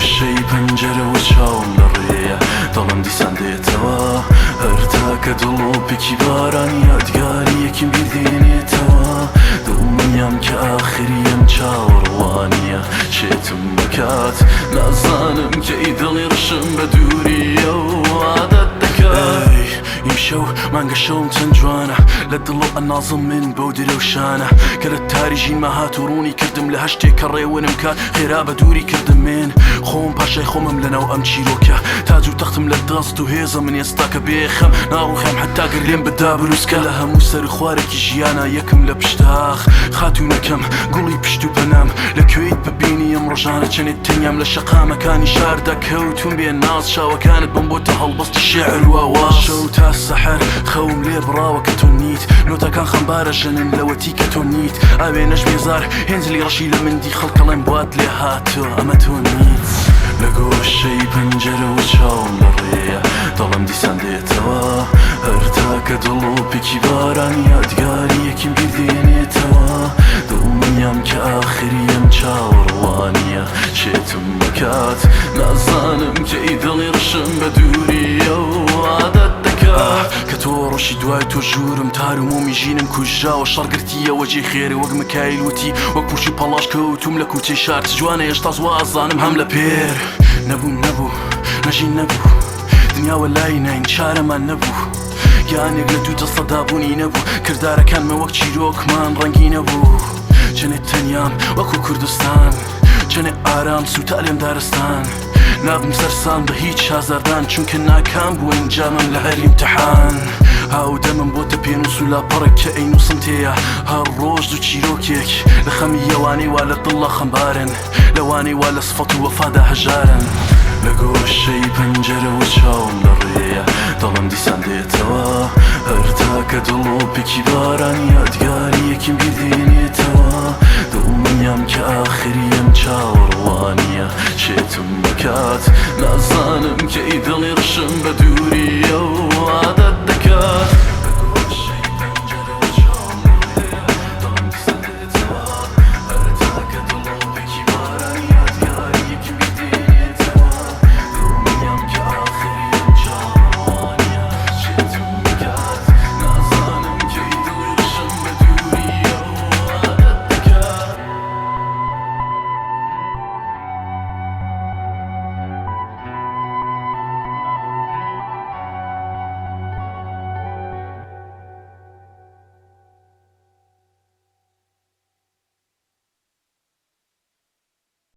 گۆشەی پەنجەرەوە چاوم لە ڕێیە، دەڵێم دیسان دێتەوە. هەر تاکە دڵۆپێکی باران یادگارییەکیم بیر دێنێتەوە. دڵنیام کە ئاخری ئەم چاوەڕوانییە شێتم دەکات. نازانم کەی دڵی ڕەشم بە دوورییەوە عادەت دەکات. ئەی ئیمشەو مانگە شەوم چەند جوانە، لە دڵەو ئەنازم من بەو درەوشانە کە لە تاری ژینما هات و ڕوونی کردم لە هەشتێک کە ڕێونم کات خێرا بە دووری کردم من خۆم پاشای خۆمم لەناو ئەم چیرۆکە تاج و تەختم لە دەست و هێزە من ئێستا کە بێخەم ناڕوخێم حەتا گەر لێم بدا بروسکە لە هەموو سەر خوارێکی ژیانا یەکم لە پشتاخ خاتوونەکەم گوڵی پشت و پەنام لە کوێیت ببینی ئەم ڕۆژانە چەنێ تەنیام لە شەقامەکانی شاردا کەوتوم بێ ناز چاوەکانت بم بۆتە هەڵبەستی شیعر و ئاواز شەو تا سەحەر خەوم لێ بڕاوە کە تۆ نیت نۆتەکان خەمبارە ژەنن لەوەتی کە تۆ نیت ئاوێنەش بێزار هێنجلی ڕەشی لە من دی خەڵکەڵێم بوات لێ هاتووە ئەمە تۆ نیت. لە گۆشەی پەنجەرەوە چاوم لە ڕێیە دەڵێم دیسان دێتەوە هەر تاکە دڵۆپێکی باران یادگارییەکیم بیر دێنێتەوە دڵنیام کە ئاخری ئەم چاوەڕوانییە شێتم دەکات نازانم کەی دڵی ڕەشم بە دووریەوە عادەت دەکات کە تۆ ڕۆشی دوای تۆ ژوورم تار و مۆمی ژینم کوژراوە شەڕ گرتیەوە جێی خێرێ وەک مکایل وتی وەک پووش و پەڵاش کەوتووم لە کوچەی شار چ جوانە هێشتا زوو ئەزانم هەم لە پێر نەبوو نەبوو نەژین نەبوو دنیا وەلای ناین چارەمان نەبوو گیانێک لە دوو جەستەدا بوونی نەبوو کردارەکانمە وەک چیرۆکمان ڕەنگی نەبوو چەنێ تەنیام وەکو کوردستان چەنێ ئارام سووتا لێم دارستان نابم سەرسام بە هیچ ئازاردان چونکە ناکام بوو ئەنجامم لە هەر ئیمتحان هاودەمم بۆتە پێنووس و لاپەڕێک کە ئەینووسم تێیا هەر ڕۆژ دوو چیرۆکێک لە خەمی ئەوانەی وا لە دڵا خەمبارن لەوانەی وا لە سفەت و وەفادا هەژارن. لە گۆشەی پەنجەرەوە چاوم لە ڕێیە دەڵێم دیسان دێتەوە هەر تاکە دڵۆپێکی باران یادگار.